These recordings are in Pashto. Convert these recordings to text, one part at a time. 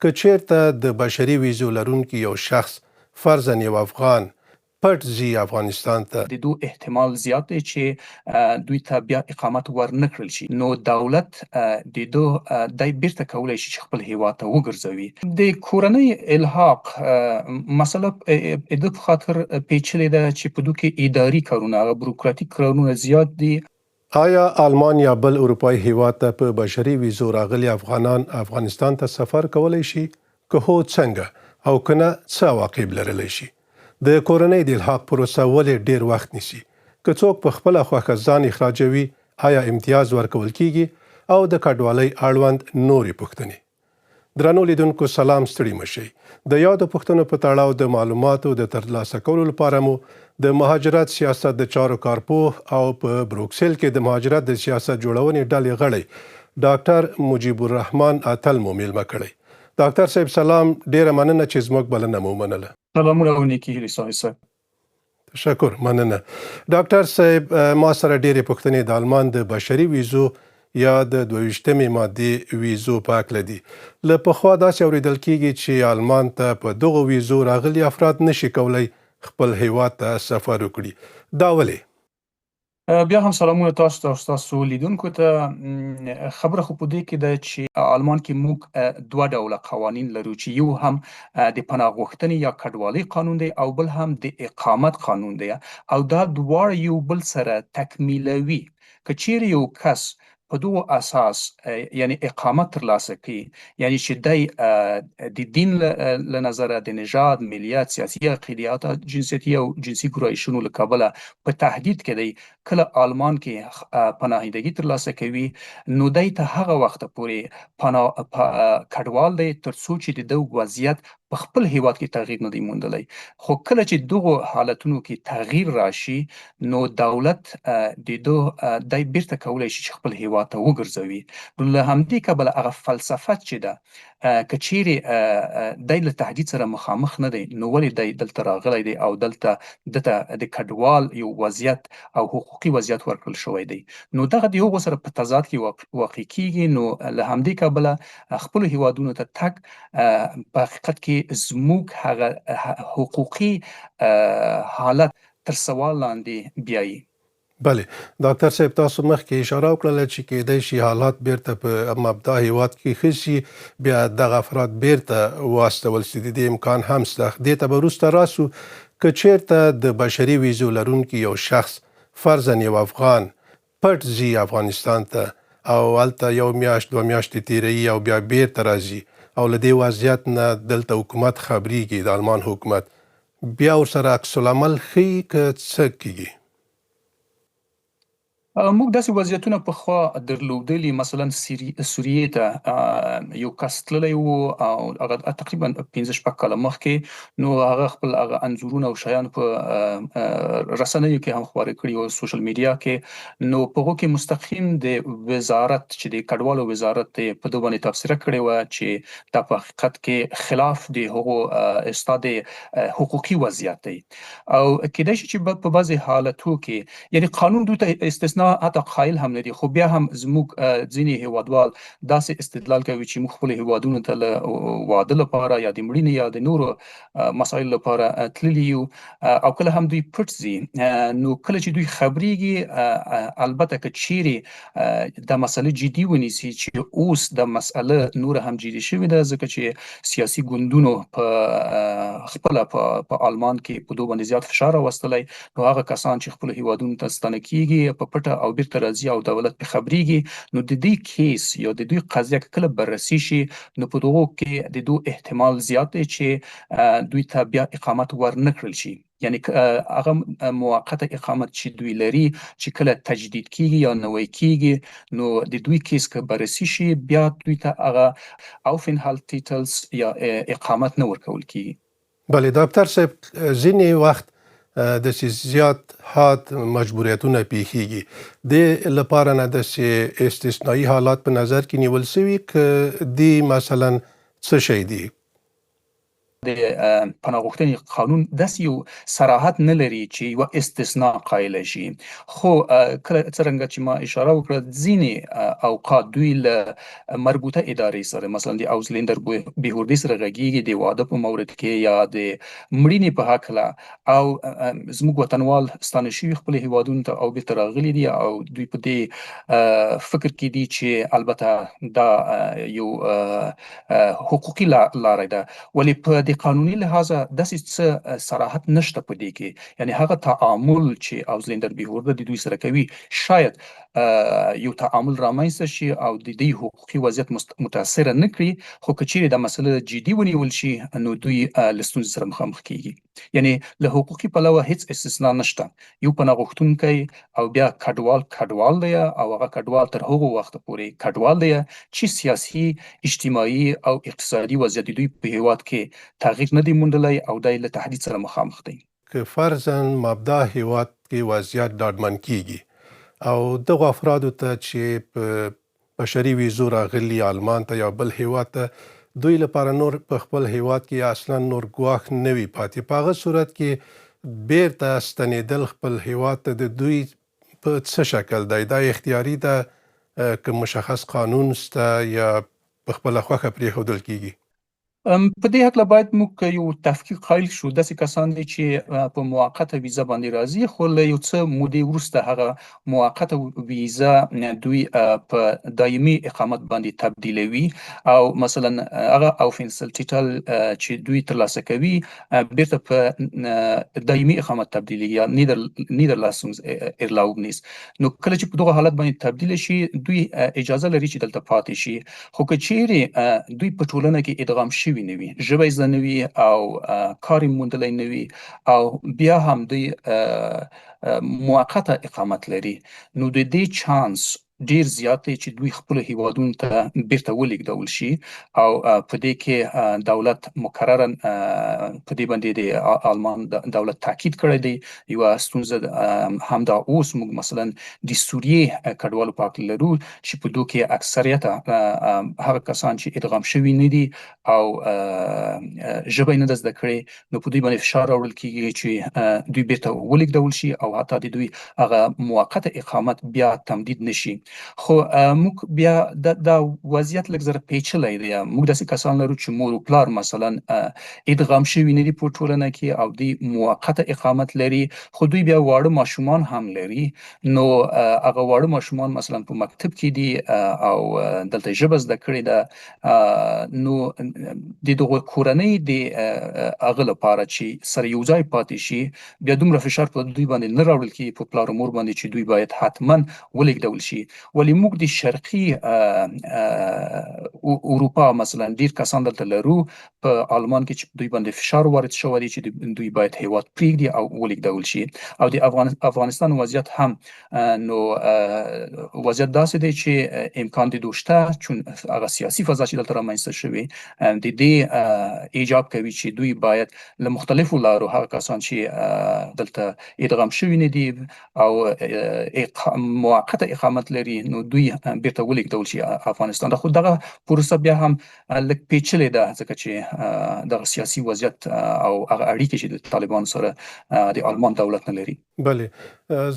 که چېرته د بشري ویزو لرونکي یو شخص فرضاً یو افغان پټ ځي افغانستان ته. د دوی احتمال زیات دی چې دوی ته بیا اقامت ورنه کړل شي، نو دولت د ده دی بیرته کولای شي چې خپل هیواد ته وګرځوي. د کورنۍ الحاق مسله د ده په خاطر پیچلې ده چې په دوی کې اداري کارونه، هغه بروکراتیک کارونه زیات دي. آیا آلمان یا بل اروپايي هیواد ته په بشري ویزو راغلي افغانان افغانستان ته سفر کولی شي؟ که هو څنګه او که نه څه عواقب لرلی شي؟ د کورنۍ د الحاق پروسه ولې ډېر وخت نیسي؟ که څوک په خپله خوښه ځان اخراجوي آیا امتیاز ورکول کیږي؟ او د کډوالۍ اړوند نورې پوښتنې. درنو لیدونکو سلام ستړي مه شئ. د یادو پوښتنو په تړاو د معلوماتو د ترلاسه کولو لپاره مو د مهاجرت سیاست د چارو کارپوه او په بروکسل کې د مهاجرت د سیاست جوړونې ډلې غړی ډاکټر مجیب الرحمن اتل مو میلمه کړی. ډاکټر صاحب سلام، ډیره مننه چې زموږ بلنه مو ومنله. سلامونه او نیکې هیلې ساحل صاحب. تشکر مننه ډاکټر صاحب. ما سره ډېرې پوښتنې د آلمان د بشري ویزو یا د 22مې مادې ویزو په هکله دي. له پخوا داسې اورېدل کېږي چې آلمان ته په دغو ویزو راغلي افراد نشي کولای خپل هیواد ته سفر وکړي. دا ولې؟ بیا هم سلامونه تاسو ته او ستاسو لیدونکو ته. خبره خو په دې کې ده چې آلمان کې موږ دوه ډوله قوانین لرو، چې یو هم د پناه غوښتنې یا کډوالۍ قانون دی او بل هم د اقامت قانون دی، او دا دواړه یو بل سره تکمیلوي. که چیرې یو کس په دغو اساس یعنی اقامت ترلاسه کړي، یعنی چې دی د دین له نظره، د نژاد، ملیت، سیاسي عقیدې او جنسیتي او جنسي ګرایشونو له کبله په تهدید کې دی، کله آلمان کې پناهندګي ترلاسه کوي، نو دی ته هغه وخته پورې پناه کډوال دی تر څو چې د ده وضعیت په خپل هیواد کې تغییر نه دی موندلی. خو کله چې دغو حالتونو کې تغییر راشي، نو دولت د ده دی بیرته کولای شي چې خپل هیواد ته وګرځوي. نو له همدې کبله هغه فلسفه چې ده، که چیرې دی له تهدید سره مخامخ نه دی، نو ولې دی دلته راغلی دی او دلته ده ته د کډوال یو وضعیت او حقوقي وضعیت ورکړل شوی دی؟ نو دغه د هغو سره په تضاد کې واقع کیږي. نو له همدې کبله خپلو هیوادونو ته تګ په حقیقت کې زموږ هغه حقوقي حالت تر سوال لاندې بیایي. بله داکتر صاحب، تاسو مخکې اشاره وکړله چې کېدای شي حالات بیرته په مبدا هیواد کې ښه شي، بیا دغه افراد بیرته واستول شي، د دې امکان هم شته. دې ته به وروسته راسو. که چیرته د بشري ویزو لرونکي یو شخص فرضاً یو افغان پټ ځي افغانستان ته او هلته یو میاشت دوه میاشتې تیروي او بیا بیرته راځي او له دې وضعیت نه دلته حکومت خبریږي، د آلمان حکومت بیا ورسره عکس العمل ښيي که څه کیږي؟ موږ داسې وضعیتونه پخوا درلودلي. مثلا سوریې ته یو کس تللی وو او هغه تقریبا 5-6 کاله مخکې، نو هغه خپل هغه انځورونه او شیان په رسنیو کې هم خپاره کړي او سوشل میډیا کې. نو په هغو کې مستقیم د وزارت، چې د کډوالو وزارت دی، په ده باندې تبصره کړې وه چې دا په حقیقت کې خلاف د هغو استاد حقوقي وضعیت دی. او کېدای شي چې په بعضې حالتو کې، یعنی قانون دوی ته استثنا حتی قایل هم نه دي، خو بیا هم زموږ ځینې هیوادوال داسې استدلال کوي چې موږ خپل هیوادونو ته له واده لپاره یا د مړینې یا د نورو مسایلو لپاره تللي یو، او کله هم دوی پټ ځي. نو کله چې دوی خبرېږي، البته که چیرې دا مسله جدي ونیسي، چې اوس دا مسله نوره هم جدي شوې ده، ځکه چې سیاسي ګوندونو په خپله په آلمان کې په دوی باندې زیات فشار راوستلی، نو هغه کسان چې خپلو هیوادونو ته ستانه کیږي په پټه او بیرته راځي او دولت پرې خبریږي، نو د دوی کیس یا د دوی قضیه که کله بررسي شي، نو په دغو کې د دوی احتمال زیات دی چې دوی ته بیا اقامت ورنه کړل شي. یعنی هغه موقته اقامت چې دوی لري، چې کله تجدید کیږي یا نوی کیږي، نو د دوی کیس که بررسي شي، بیا دوی ته هغه Aufenthaltstitel یا اقامت نه ورکول کیږي. بله داکتر صاحب، ځینې وخت داسې زیات حاد مجبوریتونه پیښیږي، د لپاره نه داسې استثنایی حالات په نظر کې نیول شوي که دی مثلا څه شی دي؟ د پناه غوښتنې قانون داسې یو صراحت نه لري چې یوه استثنا قایله شي، خو کله څرنګه چې ما اشاره وکړه، ځینې اوقات دوی له مربوطه ادارې سره، مثلا د اوزلندر بیهوردې سره غږیږي د واده په مورد کې یا د مړینې په هکله، او زموږ وطنوال ستانه شوي خپل هیوادونو ته او بیرته راغلي دي، او دوی په دې فکر کې دي چې البته دا یو حقوقي لاره ده، ولې په د قانوني لحاظه داسې څه صراحت نشته په دې کې. یعنی هغه تعامل چې اوزلندر بیهورده د دوی سره کوي، شاید یو تعامل رامنځته شي او د دوی حقوقي وضعیت متاثر نه کړي، خو که چیرې دا مسله جدي ونیول شي نو دوی له ستونزې سره مخامخ کیږي. یعنی له حقوقي پلوه هیڅ استثنا نشته، یو پناه غوښتونکی او بیا کډوال کډوال دی، او هغه کډوال تر هغو وخته پورې کډوال دی چې سیاسي، اجتماعي او اقتصادي وضعیت د دوی په هیواد کې تغییر نه دی موندلی او دی له تهدید سره مخامخ دی. که فرضاً مبدا هیواد کې وضعیت ډاډمن کیږي او دغو افرادو ته چې په بشري ویزو راغلي آلمان ته یا بل هیواد ته، دوی لپاره نور په خپل هیواد کې اصلا نور ګواښ نه وي پاتې، په هغه صورت کې بیرته ستنیدل خپل هیواد ته د دوی په څه شکل دی؟ دا اختیاري ده که مشخص قانون سته یا په خپله خوښه پرېښودل کیږي؟ په دې هکله باید موږ یو تفکیک قایل شو. داسې کسان دي چې په موقته ویزه باندې راځي، خو له یو څه مودې وروسته هغه موقته ویزه دوی په دایمي اقامت باندې تبدیلوي، او مثلا هغه او فینسل ټیټل چې دوی ترلاسه کوي بیرته په دایمي اقامت تبدیلیږي یا نیدرلاسونګز ایرلاوبنیس. نو کله چې په دغه حالت باندې تبدیل شي، دوی اجازه لري چې دلته پاتې شي. خو که چیرې دوی په ټولنه کې ادغام شوي نه وي، ژبه یې زده نه وي او کار یې موندلی نه وي، او بیا هم دوی موقته اقامت لري، نو د دې چانس ډیر زیات دی چې دوی خپل هیوادونو ته بیرته ولیږدول شي. او په دې کې دولت مکررا په دې باندې د آلمان دولت تاکید کړی دی. یوه ستونزه همدا اوس موږ مثلا د سوریې کډوالو په هکله لرو چې په دوی کې اکثریت هغه کسان چې ادغام شوي نه دي او ژبه یې نه ده زده کړې، نو په دوی باندې فشار راوړل کیږي چې دوی بیرته ولیږدول شي او حتی د دوی هغه موقته اقامت بیا تمدید نشي. خو موږ بیا دا وضعیت لږ زره پیچلی دی. موږ داسې کسان لرو چې مور او پلار مثلا ادغام شوي نه دي په ټولنه کې او دوی موقته اقامت لري، خو دوی بیا واړه ماشومان هم لري. نو هغه واړه ماشومان مثلا په مکتب کې دي او دلته ژبه زده کړې ده، نو د دغه کورنۍ د هغه لپاره چې سره یو ځای پاتې شي، بیا دومره فشار په دوی باندې نه راوړل کیږي، په پلار او مور باندې، چې دوی باید حتما ولیږدول شي. ولې موږ د شرقي اروپا مثلا ډیر کسان دلته لرو په آلمان کې چې دوی باندې فشار وارد شوی دی چې دوی باید هیواد پریږدي او ولیږدول شي. او د افغانستان وضعیت هم نو وضعیت داسې دی چې امکان د دوی شته، چون هغه سیاسي فضا چې دلته رامنځته شوې د دې ایجاب کوي چې دوی باید له مختلفو لارو هغه کسان چې دلته ادغام شوي نه دي او موقته اقامت لري، نو دوی بیرته ولیږدول شي افغانستان ته. خو دغه پروسه بیا هم لږ پیچلې ده، ځکه چې دغه سیاسي وضعیت او هغه اړیکې چې د طالبانو سره د آلمان دولت نه لري. بله،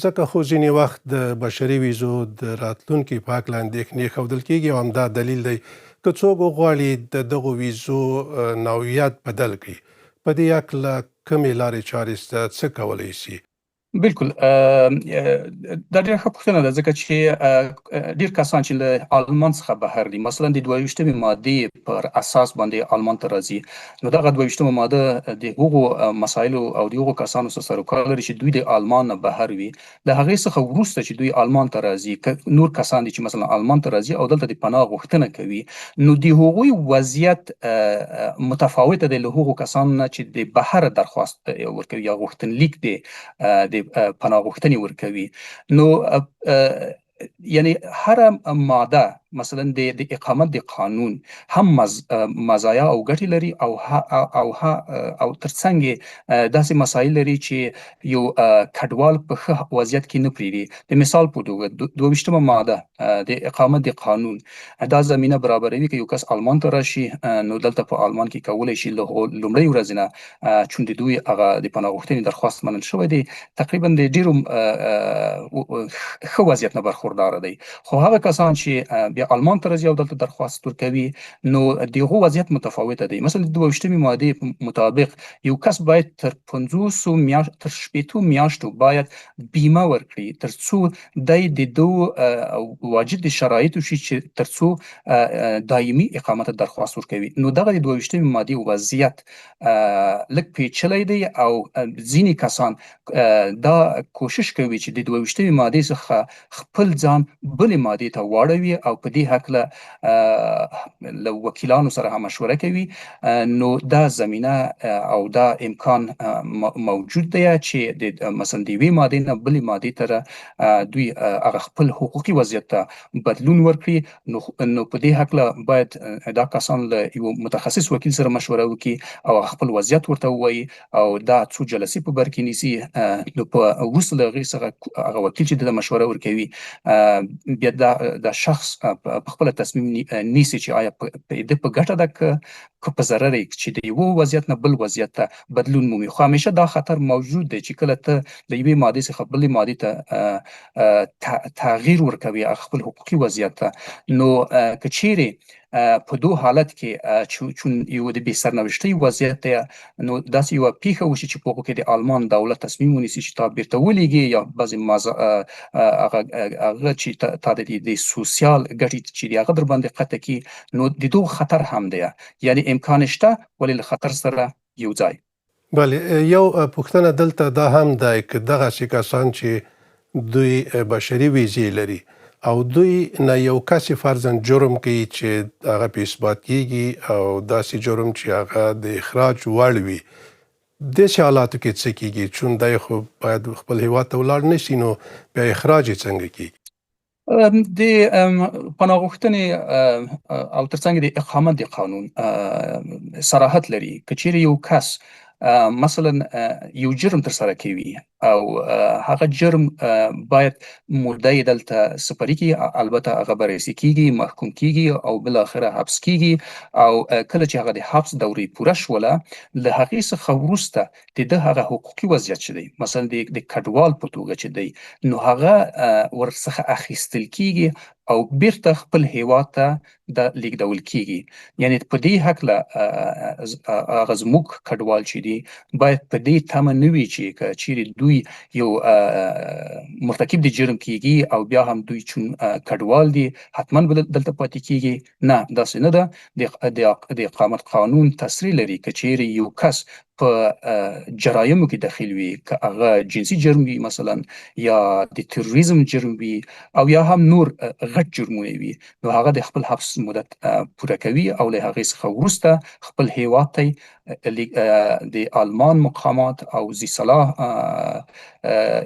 ځکه خو ځینې وخت د بشري ویزو د راتلونکي په هکله اندېښنې ښودل کېږي، او همدا دلیل دی. که څوک وغواړي د دغو ویزو نوعیت بدل کړي، په دې هکله کومې لارې چارې شته، څه کولی شي؟ بالکل، دا ډیره ښه پوښتنه ده، ځکه چې ډیر کسان چې له آلمان څخه بهر دي، مثلا د 22مې مادې پر اساس باندې آلمان ته راځي، نو دغه 22مه ماده د هغو مسایلو او د هغو کسانو سره سروکار لري چې دوی د آلمان نه بهر وي. له هغې څخه وروسته چې دوی آلمان ته راځي، نور کسان دي چې مثلا آلمان ته راځي او دلته د پناه غوښتنه کوي، نو د هغوی وضعیت متفاوته دی له هغو کسانو نه چې د بهر درخواست ورکوي یا غوښتنلیک دی د پناه غوښتنې ورکوي. نو یعنی هره ماده مثلا د اقامت د قانون هم مزایا او ګټې لري، او او او ترڅنګ داسې مسایل لري چې یو کډوال په ښه وضعیت کې نه پریږدي. د مثال په توګه 22مه ماده د اقامت د قانون دا زمینه برابروي که یو کس آلمان ته راشي، نو دلته په آلمان کې کولی شي له لومړۍ ورځې نه، چون د دوی هغه د پناه غوښتنې درخواست منل شوی دی، تقریبا د ډیرو ښه وضعیت نه برخوردار دی. خو هغه کسان چې بیا آلمان ته راځي او دلته درخواست ورکوي، نو د هغو وضعیت متفاوته دی. مثلا د 22مې مادې مطابق یو کس باید تر 50 میاشت، تر 60 میاشتو باید بیمه ورکړي، تر څو دی د دو واجد د شرایطو شي چې تر څو دایمي اقامت درخواست ورکوي. نو دغه د 22مې مادې وضعیت لږ پیچلی دی، او ځینې کسان دا کوشش کوي چې د 22مې مادې څخه خپل ځان بلې مادې ته واړوي، او په دې هکله له وکیلانو سره هم مشوره کوي. نو دا زمینه او دا امکان موجود دی چې د مثلا د یوې مادې نه بلې مادې ته دوی هغه خپل حقوقي وضعیت ته بدلون ورکړي. نو په دې هکله باید دا کسان له یو متخصص وکیل سره مشوره وکړي او خپل وضعیت ورته ووایي، او دا څو جلسې په بر کې نیسي. نو په وروسته له هغې څخه هغه وکیل چې د مشوره ورکوي، بیا دا شخص په خپله تصمیم نیسي چې آیا د په ګټه ده که په ضرر چې د یو وضعیت نه بل وضعیت ته بدلون مومي. خو همیشه دا خطر موجود دی چې کله ته له یوې مادې څخه بلې مادې ته تغییر ورکوي خپل حقوقي وضعیت ته، نو که چیرې په دو حالت کې چون یو د بې سرنوشتۍ وضعیت دی، نو داسې یوه پیښه وشي چې په هغو کې د آلمان دولت تصمیم ونیسي چې تا بیرته ولیږي، یا بعضې هغه چې تا د سوسیال ګټې چې دي هغه در باندې قطع کړي، نو د دغو خطر هم دی، یعنی امکان شته ولې له خطر سره یو ځای. بله، یو پوښتنه دلته دا هم ده، که دغسې کسان چې دوی بشري ویزې لري او دوی نه یو کس فرضاً جرم کوي چې هغه په اثبات کیږي، او داسې جرم چې هغه د اخراج وړ وي، داسې حالاتو کې څه کیږي؟ چون دی خو باید خپل هیواد ته ولاړ نه شي، نو بیا اخراج یې څنګه کیږي؟ د پناه غوښتنې او ترڅنګ د اقامت د قانون صراحت لري که چیرې یو کس مثلا یو جرم ترسره کوي او هغه جرم باید موده یې دلته سپري کړي، البته هغه بررسي کیږي، محکوم کیږي او بالاخره حبس کیږي، او کله چې هغه د حبس دورې پوره شوله، له هغې څخه وروسته د ده هغه حقوقي وضعیت چې دی، مثلا د کډوال په توګه چې دی، نو هغه ورڅخه اخیستل کیږي او بیرته خپل هیواد ته د لیږدول کیږي. یعنی په دې هکله هغه زموږ کډوال چې دي باید په دې تمه نه وي چې که چیرې دوی یو مرتکب د جرم کیږي او بیا هم دوی چون کډوال دي حتما به دلته پاتې کیږي. نه، داسې نه ده. د اقامت قانون تصریح لري که چیرې یو کس په جرایمو کې دخیل وي، که هغه جنسي جرم وي مثلا، یا د تروریزم جرم وي، او یا هم نور غټ جرمونه وي، نو هغه د خپل حبس مدت پوره کوي او له هغې څخه وروسته خپل هیواد ته د آلمان مقامات او ذی صلاح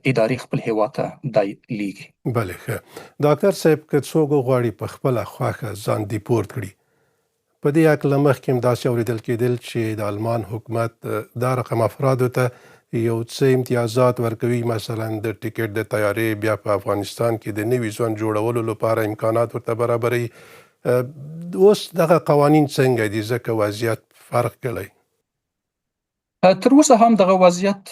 ادارې خپل هیواد ته دی لیږي. بله ښه، ډاکټر صاحب، که څوک وغواړي په خپله خوښه ځان دیپورت کړي، په دې هکله مخکې هم داسې اورېدل کېدل چې د آلمان حکومت دا رقم افرادو ته یو څه امتیازات ورکوي، مثلا د ټیکټ د طیارې، بیا په افغانستان کې د نوي ژوند جوړولو لپاره امکانات ورته برابروي. اوس دغه قوانین څنګه دي، ځکه وضعیت فرق کړی؟ تر اوسه هم دغه وضعیت،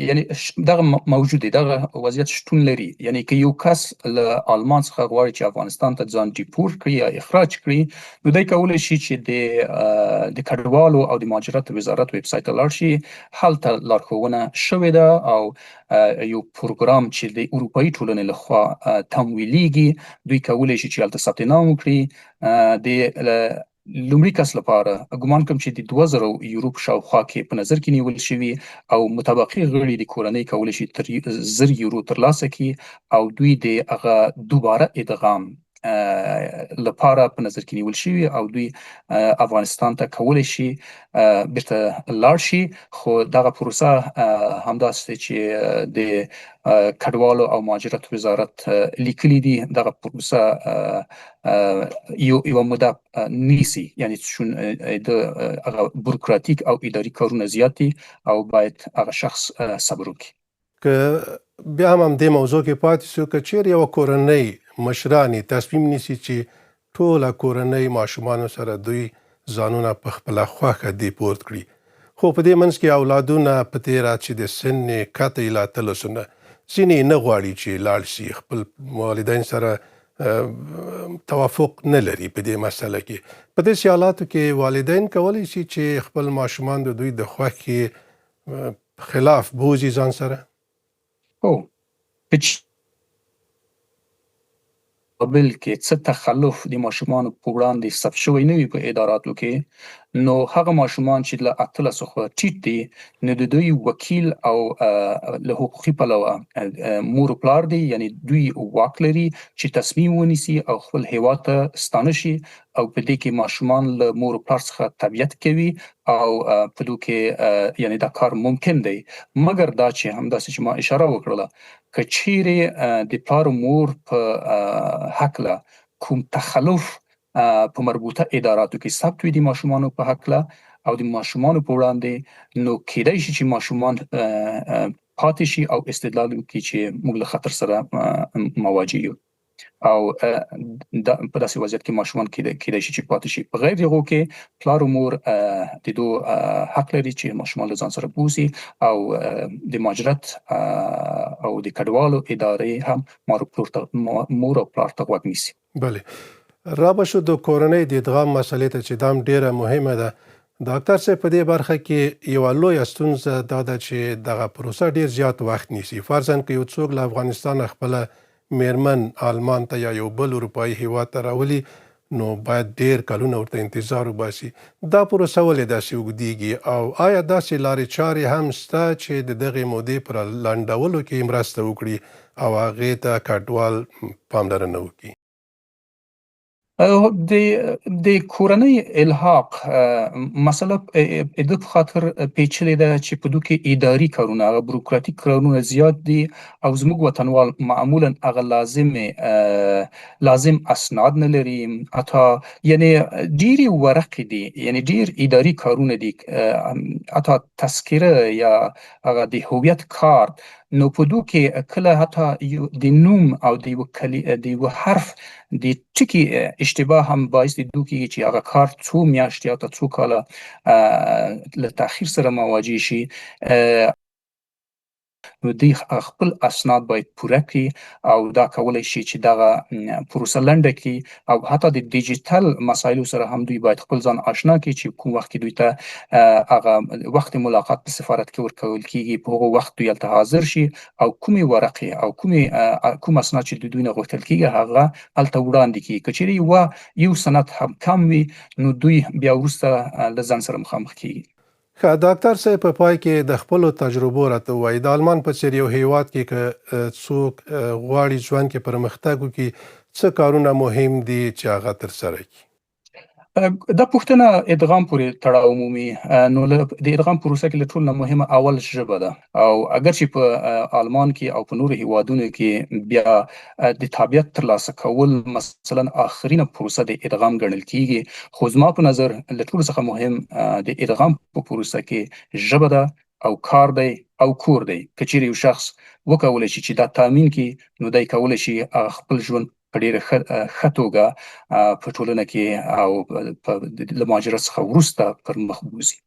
یعنی دغه موجود دی، دغه وضعیت شتون لري. یعنی که یو کس له آلمان څخه غواړي چې افغانستان ته ځان ډیپورت کړي یا اخراج کړي، نو دی کولی شي چې د کډوالو او د مهاجرت وزارت ویب سایت ته لاړ شي، هلته لارښوونه شوې ده او یو پروګرام چې د اروپایي ټولنې لخوا تمویلیږي، دوی کولی شي چې هلته ثبت نام وکړي. د لومړي کس لپاره ګمان کوم چې د 2000 یورو په شاوخوا کې په نظر کې نیول شوي، او متبقي غړي د کورنۍ کولی شي تر 1000 یورو ترلاسه کړي، او دوی د هغه دوباره ادغام لپاره په نظر کې نیول شوي او دوی افغانستان ته کولی شي بیرته لاړ شي. خو دغه پروسه همداسې چې د کډوالو او مهاجرت وزارت لیکلي دي، دغه پروسه یوه موده نیسي، یعنی چون د هغه بوروکراتیک او اداري کارونه زیات دي او باید هغه شخص صبر وکړي. که بیا هم همدې موضوع کې پاتې شو، که چیرې یوه کورنۍ مشران یې تصمیم نیسي چې ټوله کورنۍ ماشومانو سره دوی ځانونه په خپله خوښه دیپورت کړي، خو په دې منځ کې اولادونه په تېره چې د سن یې کته یې له 18 نه، ځینې یې نه غواړي چې لاړ شي، خپل والدین سره توافق نه لري په دې مسله کې، په داسې حالاتو کې والدین کولی شي چې خپل ماشومان د دوی د خوښې خلاف بوځي ځان سره؟ هو، که کابل کې څه تخلف د ماشومانو په وړاندې ثبت شوی نه وي په اداراتو کې، نو هغه ماشومان چې له 18 څخه ټیټ دي، نو د دوی وکیل او له حقوقي پلوه مور او پلار دی، یعنی دوی واک لري چې تصمیم ونیسي او خپل هیواد ته ستانه شي، او په دې کې ماشومان له مور او پلار څخه تبعیت کوي او په دوی کې یعنی دا کار ممکن دی. مګر دا چې همداسې چې ما اشاره وکړله، که چیرې د پلار او مور په هکله کوم تخلف په مربوطه اداراتو کې ثبت وي د ماشومانو په هکله او د ماشومانو په وړاندې، نو کېدای شي چې ماشومان پاتې شي او استدلال وکړي چې موږ له خطر سره مواجه یو، او په داسې وضعیت کې ماشومان کېدای شي چې پاتې شي. په غیر هغو کې پلار او مور د دوی حق لري چې ماشومان له ځان سره بوځي، او د مهاجرت او د کډوالو ادارې هم مور او پلار ته غوږ نیسي. بله، را به شو د کورنۍ د ادغام مسئلې ته چې دا هم ډېره مهمه ده. ډاکتر صاحب، په دې برخه کې یوه لویه ستونزه دا ده چې دغه پروسه ډېر زیات وخت نیسي. فرضاً که یو څوک له افغانستانه خپله میرمن آلمان ته یا یو بل اروپایي هیواد ته راولي، نو باید ډېر کلونه ورته انتظار وباسي. دا پروسه ولې داسې اوږدېږي، او آیا داسې لارې چارې هم شته چې د دغې مودې پر لنډولو کې مرسته وکړي او هغې ته کډوال پاملرنه وکړي؟ د کورنۍ الحاق مسله د په خاطر پیچلې ده چې په دوی کې اداري کارونه، هغه بروکراتیک کارونه زیات دي، او زموږ وطنوال معمولا هغه لازم اسناد نه لري، حتی یعنی ډېرې ورقې دي، یعنی ډېر اداري کارونه دي، حتی تذکره یا هغه د هویت کارت. نو په دوی کې کله حتی د نوم او د یو د یو حرف د ټکي اشتباه هم باعث د دوی کېږي چې هغه کار څو میاشتې یا څو کاله له تاخیر سره مواجه شي. نو دوی خپل اسناد باید پوره کړي، او دا کولی شي چې دغه پروسه لنډه کړي، او حتی د ډیجیټل مسایلو سره هم دوی باید خپل ځان آشنا کړي چې کوم وخت کې دوی ته هغه وخت ملاقات په سفارت کې ورکول کیږي، په هغه وخت دوی هلته حاضر شي او کومې ورقې او کوم اسناد چې د دوی نه غوښتل کیږي هغه هلته وړاندې کړي. که چیرې یو سند هم کم وي، نو دوی بیا وروسته له ځان سره مخامخ کیږي. ښه، ډاکتر صاحب، په پای کې د خپلو تجربو راته ووایي، د آلمان په څېر یو هیواد کې که څوک غواړي ژوند کې پرمختګ وکړي، څه کارونه مهم دي چې هغه ترسره کړي؟ دا پوښتنه ادغام پورې تړاو مومي. نو د ادغام پروسه کې له ټولو نه مهمه اول ژبه ده، او اګر چې په آلمان کې او په نورو هیوادونو کې بیا د تابعیت ترلاسه کول مثلا آخرینه پروسه د ادغام ګڼل کیږي، خو زما په نظر له ټولو څخه مهم د ادغام په پروسه کې ژبه ده او کار دی او کور دی. که چیرې یو شخص وکولی شي چې دا تامین کړي، نو دی کولی شي هغه خپل ژوند په ډېره ښه توګه په ټولنه کې او له مهاجرت څخه وروسته پر مخ بوځي.